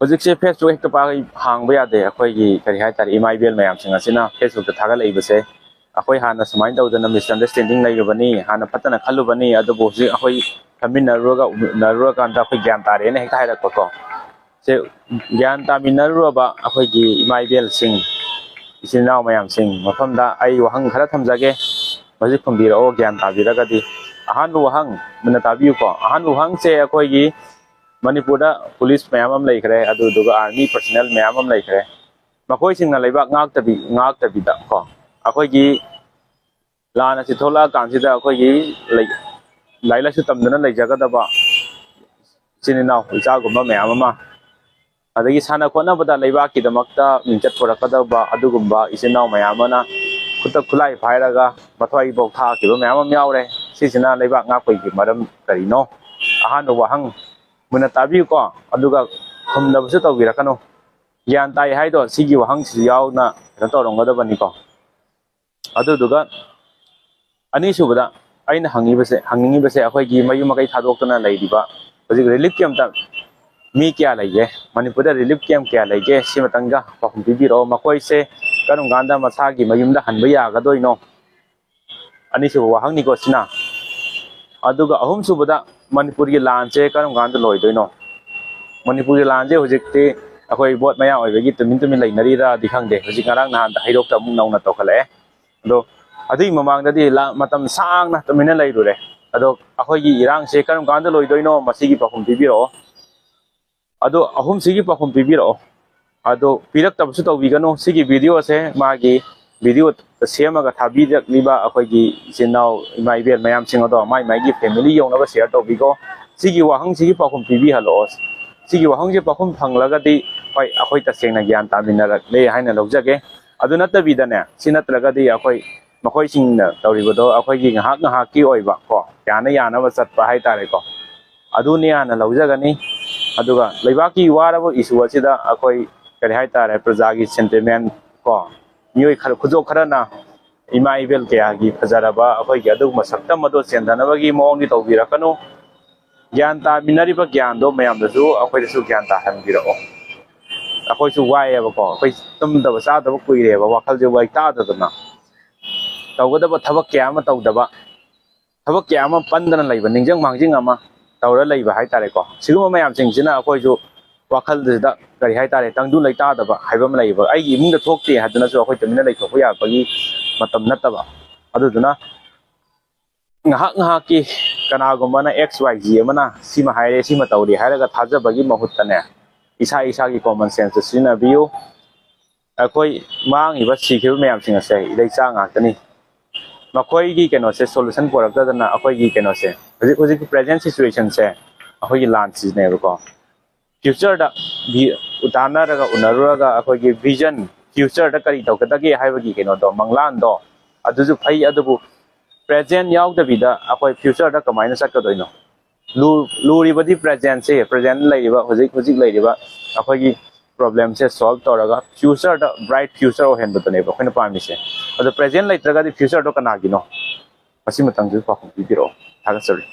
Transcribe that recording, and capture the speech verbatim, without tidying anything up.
ꯍꯧꯖꯤꯛꯁꯦ Facebook ꯍꯦꯛꯇ ꯄꯥꯏ ꯍꯥꯡꯕ ꯌꯥꯗꯦ꯫ ꯑꯩꯈꯣꯏꯒꯤ ꯀꯔꯤ ꯍꯥꯏꯇꯥꯔꯦ, ꯏꯃꯥ ꯏꯕꯦꯜ ꯃꯌꯥꯝꯁꯤꯡ ꯑꯁꯤꯅ Facebook ꯇ ꯊꯥꯒꯠꯂꯛꯏꯕꯁꯦ, ꯑꯩꯈꯣꯏ ꯍꯥꯟꯅ ꯁꯨꯃꯥꯏꯅ ꯇꯧꯗꯅ misunderstanding ꯂꯩꯔꯨꯕꯅꯤ, ꯍꯥꯟꯅ ꯐꯠꯇꯅ ꯈꯜꯂꯨꯕꯅꯤ, ꯑꯗꯨꯕꯨ ꯍꯧꯖꯤꯛ ꯑꯩꯈꯣꯏ ꯈꯟꯃꯤꯟꯅꯔꯨꯔꯒ ꯎꯅꯔꯨꯔꯀꯥꯟꯗ ꯑꯩꯈꯣꯏ ꯒ꯭ꯌꯥꯟ ꯇꯥꯔꯦꯅ ꯍꯦꯛꯇ ꯍꯥꯏꯔꯛꯄꯀꯣ꯫ ꯁꯦ, ꯒ꯭ꯌꯥꯟ ꯇꯥꯃꯤꯟꯅꯔꯨꯔꯕ ꯑꯩꯈꯣꯏꯒꯤ ꯏꯃꯥ ꯏꯕꯦꯜꯁꯤꯡ, ꯏꯆꯤꯟ ꯏꯅꯥꯎ ꯃꯌꯥꯝꯁꯤꯡ, ꯃꯐꯝꯗ ꯑꯩ ꯋꯥꯍꯪ ꯈꯔ ꯊꯝꯖꯒꯦ꯫ ꯃꯁꯤ ꯈꯨꯝꯕꯤꯔꯛꯑꯣ, ꯒ꯭ꯌꯥꯟ ꯇꯥꯕꯤꯔꯒꯗꯤ꯫ ꯑꯍꯥꯟꯕ ꯋꯥꯍꯪ ꯃꯨꯟꯅ ꯇꯥꯕꯤꯌꯨꯀꯣ꯫ ꯑꯍꯥꯟꯕ ꯋꯥꯍꯪꯁꯦ ꯑꯩꯈꯣꯏꯒꯤ ꯃꯅꯤꯄꯨꯔꯗ ꯄꯨꯂꯤꯁ ꯃꯌꯥꯝ ꯑꯃ ꯂꯩꯈ꯭ꯔꯦ, ꯑꯗꯨꯗꯨꯒ army personnel ꯃꯌꯥꯝ ꯑꯃ ꯂꯩꯈ꯭ꯔꯦ꯫ ꯃꯈꯣꯏꯁꯤꯡꯅ ꯂꯩꯕꯥꯛ ꯉꯥꯛꯇꯕꯤ-, ꯉꯥꯛꯇꯕꯤꯗ ꯀꯣ, ꯑꯩꯈꯣꯏꯒꯤ ꯂꯥꯟ ꯑꯁꯤ ꯊꯣꯛꯂꯛꯑꯀꯥꯟꯁꯤꯗ ꯑꯩꯈꯣꯏꯒꯤ ꯂꯩ-, ꯂꯥꯏꯔꯤꯛ ꯂꯥꯏꯁꯨ ꯇꯝꯗꯨꯅ ꯂꯩꯖꯒꯗꯕ ꯏꯆꯤꯟ ꯏꯅꯥꯎ ꯏꯆꯥꯒꯨꯝꯕ ꯃꯌꯥꯝ ꯑꯃ, ꯑꯗꯒꯤ ꯁꯥꯟꯅ ꯈꯣꯠꯅꯕꯗ ꯂꯩꯕꯥꯛꯀꯤꯗꯃꯛꯇ ꯃꯤꯡꯆꯠ ꯄꯨꯔꯛꯀꯗꯕ ꯑꯗꯨꯒꯨꯝꯕ ꯏꯆꯤꯟ ꯏꯅꯥꯎ ꯃꯌꯥꯝ ꯑꯃꯅ ꯈꯨꯠꯇ ꯈꯨꯠꯂꯥꯏ ꯄꯥꯏꯔꯒ ꯃꯊ꯭ꯋꯥꯏꯕꯨꯛ ꯊꯥꯈꯤꯕ ꯃꯌꯥꯝ ꯑꯃ ꯌꯥꯎꯔꯦ꯫ ꯁꯤꯁꯤꯅ ꯂꯩꯕꯥꯛ ꯉꯥꯛꯄꯒꯤ ꯃꯔꯝ ꯀꯔꯤꯅꯣ? ꯑꯍꯥꯟꯕ ꯋꯥꯍꯪ ꯃꯨꯟꯅ ꯇꯥꯕꯤꯌꯨꯀꯣ, ꯑꯗꯨꯒ ꯈꯨꯝꯅꯕꯁꯨ ꯇꯧꯕꯤꯔꯛꯀꯅꯨ꯫ ꯒ꯭ꯌꯥꯟ ꯇꯥꯏ ꯍꯥꯏꯗꯣ ꯁꯤꯒꯤ ꯋꯥꯍꯪꯁꯤꯁꯨ ꯌꯥꯎꯅ ꯀꯩꯅꯣ ꯇꯧꯔꯝꯒꯗꯕꯅꯤꯀꯣ꯫ ꯑꯗꯨꯗꯨꯒ ꯑꯅꯤꯁꯨꯕꯗ ꯑꯩꯅ ꯍꯪꯉꯤꯕꯁꯦ, ꯍꯪꯅꯤꯡꯉꯤꯕꯁꯦ, ꯑꯩꯈꯣꯏꯒꯤ ꯃꯌꯨꯝ ꯃꯀꯩ ꯊꯥꯗꯣꯛꯇꯨꯅ ꯂꯩꯔꯤꯕ ꯍꯧꯖꯤꯛ relief camp ꯇ ꯃꯤ ꯀꯌꯥ ꯂꯩꯒꯦ? ꯃꯅꯤꯄꯨꯔꯗ relief camp ꯀꯌꯥ ꯂꯩꯒꯦ? ꯁꯤ ꯃꯇꯥꯡꯗ ꯄꯥꯎꯈꯨꯝ ꯄꯤꯕꯤꯔꯛꯑꯣ꯫ ꯃꯈꯣꯏꯁꯦ ꯀꯔꯝ ꯀꯥꯟꯗ ꯃꯁꯥꯒꯤ ꯃꯌꯨꯝꯗ ꯍꯟꯕ ꯌꯥꯒꯗꯣꯏꯅꯣ? ꯑꯅꯤꯁꯨꯕ ꯋꯥꯍꯪꯅꯤꯀꯣ ꯁꯤꯅ꯫ ꯑꯗꯨꯒ ꯑꯍꯨꯝꯁꯨꯕꯗ, ꯃꯅꯤꯄꯨꯔꯒꯤ ꯂꯥꯟꯁꯦ ꯀꯔꯝ ꯀꯥꯟꯗ ꯂꯣꯏꯗꯣꯏꯅꯣ? ꯃꯅꯤꯄꯨꯔꯒꯤ ꯂꯥꯟꯁꯦ ꯍꯧꯖꯤꯛꯇꯤ ꯑꯩꯈꯣꯏ ꯚꯣꯠ ꯃꯌꯥ ꯑꯣꯏꯕꯒꯤ ꯇꯨꯃꯤꯟ ꯇꯨꯃꯤꯟ ꯂꯩꯅꯔꯤꯔꯗꯤ ꯈꯪꯗꯦ꯫ ꯍꯧꯖꯤꯛ ꯉꯔꯥꯡ ꯅꯍꯥꯟꯗ ꯍꯩꯔꯣꯛꯇ ꯑꯃꯨꯛ ꯅꯧꯅ ꯇꯧꯈꯠꯂꯛꯑꯦ꯫ ꯑꯗꯣ ꯑꯗꯨꯒꯤ ꯃꯃꯥꯡꯗꯗꯤ ꯂꯥ-, ꯃꯇꯝ ꯁꯥꯡꯅ ꯇꯨꯃꯤꯟꯅ ꯂꯩꯔꯨꯔꯦ꯫ ꯑꯗꯣ ꯑꯩꯈꯣꯏꯒꯤ ꯏꯔꯥꯡꯁꯦ ꯀꯔꯝ ꯀꯥꯟꯗ ꯂꯣꯏꯗꯣꯏꯅꯣ? ꯃꯁꯤꯒꯤ ꯄꯥꯎꯈꯨꯝ ꯄꯤꯕꯤꯔꯛꯑꯣ꯫ ꯑꯗꯣ ꯑꯍꯨꯝꯁꯤꯒꯤ ꯄꯥꯎꯈꯨꯝ ꯄꯤꯕꯤꯔꯛꯑꯣ꯫ ꯑꯗꯣ ꯄꯤꯔꯛꯇꯕꯁꯨ ꯇꯧꯕꯤꯒꯅꯨ꯫ ꯁꯤꯒꯤ video ꯁꯦ ꯃꯥꯒꯤ video ꯁꯦꯝꯃꯒ ꯊꯥꯕꯤꯔꯛꯂꯤꯕ ꯑꯩꯈꯣꯏꯒꯤ ꯏꯆꯤꯟ ꯏꯅꯥꯎ ꯏꯃꯥ ꯏꯕꯦꯜ ꯃꯌꯥꯝꯁꯤꯡ ꯑꯗꯣ ꯃꯥꯏ ꯃꯥꯏꯒꯤ family ꯌꯧꯅꯕ share ꯇꯧꯕꯤꯈꯣ꯫ ꯁꯤꯒꯤ ꯋꯥꯍꯪꯁꯤꯒꯤ ꯄꯥꯎꯈꯨꯝ ꯄꯤꯕꯤꯍꯜꯂꯛꯑꯣ꯫ ꯁꯤꯒꯤ ꯋꯥꯍꯪꯁꯦ ꯄꯥꯎꯈꯨꯝ ꯐꯪꯂꯒꯗꯤ ꯍꯣꯏ, ꯑꯩꯈꯣꯏ ꯇꯁꯦꯡꯅ ꯒ꯭ꯌꯥꯟ ꯇꯥꯃꯤꯟꯅꯔꯛꯂꯦ ꯍꯥꯏꯅ ꯂꯧꯖꯒꯦ꯫ ꯑꯗꯨ ꯅꯠꯇꯕꯤꯗꯅꯦ, ꯁꯤ ꯅꯠꯇ꯭ꯔꯒꯗꯤ ꯑꯩꯈꯣꯏ ꯃꯈꯣꯏꯁꯤꯡꯅ ꯇꯧꯔꯤꯕꯗꯣ ꯑꯩꯈꯣꯏꯒꯤ ꯉꯥꯏꯍꯥꯛ ꯉꯥꯏꯍꯥꯛꯀꯤ ꯑꯣꯏꯕ ꯀꯣ, ꯌꯥꯅ ꯌꯥꯅꯕ ꯆꯠꯄ ꯍꯥꯏꯇꯥꯔꯦꯀꯣ꯫ ꯑꯗꯨꯅꯤ ꯍꯥꯟꯅ ꯂꯧꯖꯒꯅꯤ꯫ ꯑꯗꯨꯒ ꯂꯩꯕꯥꯛꯀꯤ ꯋꯥꯔꯕ issue ꯑꯁꯤꯗ ꯑꯩꯈꯣꯏ ꯀꯔꯤ ꯍꯥꯏꯇꯥꯔꯦ, ꯄ꯭ꯔꯖꯥꯒꯤ sentiment ꯀꯣ, ꯃꯤꯑꯣꯏ ꯈꯔ, ꯈꯨꯖꯣꯛ ꯈꯔꯅ ꯏꯃꯥ ꯏꯕꯦꯜ ꯀꯌꯥꯒꯤ ꯐꯖꯔꯕ ꯑꯩꯈꯣꯏꯒꯤ ꯑꯗꯨꯒꯨꯝꯕ ꯁꯛꯇꯝ ꯑꯗꯨ ꯆꯦꯟꯊꯅꯕꯒꯤ ꯃꯑꯣꯡꯗꯤ ꯇꯧꯕꯤꯔꯛꯀꯅꯨ꯫ ꯒ꯭ꯌꯥꯟ ꯇꯥꯃꯤꯟꯅꯔꯤꯕ ꯒ꯭ꯌꯥꯟꯗꯣ ꯃꯌꯥꯝꯗꯁꯨ ꯑꯩꯈꯣꯏꯗꯁꯨ ꯒ꯭ꯌꯥꯟ ꯇꯥꯍꯟꯕꯤꯔꯛꯑꯣ꯫ ꯑꯩꯈꯣꯏꯁꯨ ꯋꯥꯏꯑꯦꯕꯀꯣ, ꯑꯩꯈꯣꯏ ꯇꯨꯝꯗꯕ ꯆꯥꯗꯕ ꯀꯨꯏꯔꯦꯕ, ꯋꯥꯈꯜꯁꯦ ꯋꯥꯏ ꯇꯥꯗꯗꯅ꯫ ꯇꯧꯒꯗꯕ ꯊꯕꯛ ꯀꯌꯥ ꯑꯃ ꯇꯧꯗꯕ, ꯊꯕꯛ ꯀꯌꯥ ꯑꯃ ꯄꯟꯗꯅ ꯂꯩꯕ, ꯅꯤꯡꯖꯤꯡ ꯃꯥꯡꯖꯤꯡ ꯑꯃ ꯇꯧꯔ ꯂꯩꯕ ꯍꯥꯏꯇꯥꯔꯦꯀꯣ꯫ ꯁꯤꯒꯨꯝꯕ ꯃꯌꯥꯝꯁꯤꯡꯁꯤꯅ ꯑꯩꯈꯣꯏꯁꯨ ꯋꯥꯈꯜꯁꯤꯗ, ꯀꯔꯤ ꯍꯥꯏꯇꯥꯔꯦ, ꯇꯪꯗꯨ ꯂꯩꯇꯥꯗꯕ ꯍꯥꯏꯕ ꯑꯃ ꯂꯩꯌꯦꯕ꯫ ꯑꯩꯒꯤ ꯏꯃꯨꯡꯗ ꯊꯣꯛꯇꯦ ꯍꯥꯏꯗꯨꯅꯁꯨ ꯑꯩꯈꯣꯏ ꯇꯨꯃꯤꯟꯅ ꯂꯩꯊꯣꯛꯄ ꯌꯥꯕꯒꯤ ꯃꯇꯝ ꯅꯠꯇꯕ꯫ ꯑꯗꯨꯗꯨꯅ ꯉꯥꯏꯍꯥꯛ ꯉꯥꯏꯍꯥꯛꯀꯤ ꯀꯅꯥꯒꯨꯝꯕꯅ X Y Z ꯑꯃꯅ ꯁꯤꯃ ꯍꯥꯏꯔꯦ, ꯁꯤꯃ ꯇꯧꯔꯦ ꯍꯥꯏꯔꯒ ꯊꯥꯖꯕꯒꯤ ꯃꯍꯨꯠꯇꯅꯦ, ꯏꯁꯥ ꯏꯁꯥꯒꯤ common sense ꯁꯤꯖꯤꯟꯅꯕꯤꯌꯨ꯫ ꯑꯩꯈꯣꯏ ꯃꯥꯡꯉꯤꯕ, ꯁꯤꯈꯤꯕ ꯃꯌꯥꯝꯁꯤꯡ ꯑꯁꯦ ꯏꯔꯩꯆꯥ ꯉꯥꯛꯇꯅꯤ꯫ ꯃꯈꯣꯏꯒꯤ ꯀꯩꯅꯣꯁꯦ solution ꯄꯨꯔꯛꯇꯗꯅ ꯑꯩꯈꯣꯏꯒꯤ ꯀꯩꯅꯣꯁꯦ, ꯍꯧꯖꯤꯛ ꯍꯧꯖꯤꯛꯀꯤ present situation ꯁꯦ ꯑꯩꯈꯣꯏꯒꯤ ꯂꯥꯟꯁꯤꯅꯦꯕꯀꯣ꯫ Future ꯗ ꯚꯤ-, ꯎꯇꯥꯟꯅꯔꯒ ꯎꯅꯔꯨꯔꯒ ꯑꯩꯈꯣꯏꯒꯤ vision, future ꯗ ꯀꯔꯤ ꯇꯧꯒꯗꯒꯦ ꯍꯥꯏꯕꯒꯤ ꯀꯩꯅꯣꯗꯣ, ꯃꯪꯂꯥꯟꯗꯣ, ꯑꯗꯨꯁꯨ ꯐꯩ꯫ ꯑꯗꯨꯕꯨ present ꯌꯥꯎꯗꯕꯤꯗ ꯑꯩꯈꯣꯏ future ꯗ ꯀꯃꯥꯏꯅ ꯆꯠꯀꯗꯣꯏꯅꯣ? ꯂꯨ-, ꯂꯨꯔꯤꯕꯗꯤ present ꯁꯦ, present ꯂꯩꯔꯤꯕ, ꯍꯧꯖꯤꯛ ꯍꯧꯖꯤꯛ ꯂꯩꯔꯤꯕ ꯑꯩꯈꯣꯏꯒꯤ problem ꯁꯦ solve ꯇꯧꯔꯒ future ꯗ bright future ꯑꯣꯏꯍꯟꯕꯗꯨꯅꯦꯕ ꯑꯩꯈꯣꯏꯅ ꯄꯥꯝꯃꯤꯁꯦ꯫ ꯑꯗꯣ present ꯂꯩꯇ꯭ꯔꯒꯗꯤ future ꯗꯣ ꯀꯅꯥꯒꯤꯅꯣ? ꯃꯁꯤ ꯃꯇꯥꯡꯗꯁꯨ ꯄꯥꯎꯈꯨꯝ ꯄꯤꯕꯤꯔꯛꯑꯣ꯫ ꯊꯥꯒꯠꯆꯔꯤ꯫